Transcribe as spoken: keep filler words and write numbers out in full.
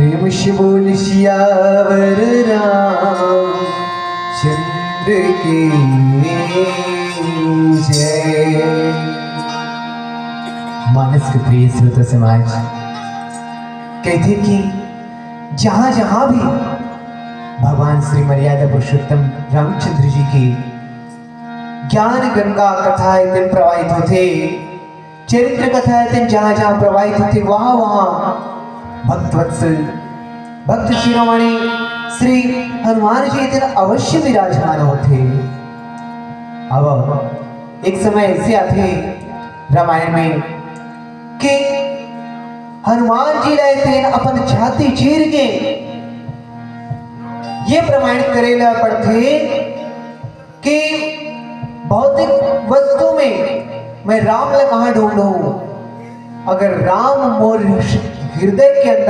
प्रेम से बोल सियावर रामचंद्र की जय। मानस के प्रिय श्रोता समाज, कहते कि जहाँ जहाँ भी भगवान श्री मर्यादा पुरुषोत्तम रामचंद्र जी की ज्ञान गंगा कथाएं दिन प्रवाहित होते, चरित्र कथाएं दिन जहाँ जहाँ प्रवाहित होते, वहाँ वहाँ भक्त वत्सल भक्त शिरोमणि श्री हनुमान जी दिन अवश्य विराजमान होते। अब एक समय ऐसे आते रामायण में कि हनुमान जी ला तेन अपन छाती चीर के ये प्रमाणित करे ला पड़थे कि भौतिक वस्तु में मैं राम ला कहाँ ढूंढूं? अगर राम मोर हृदय के अंदर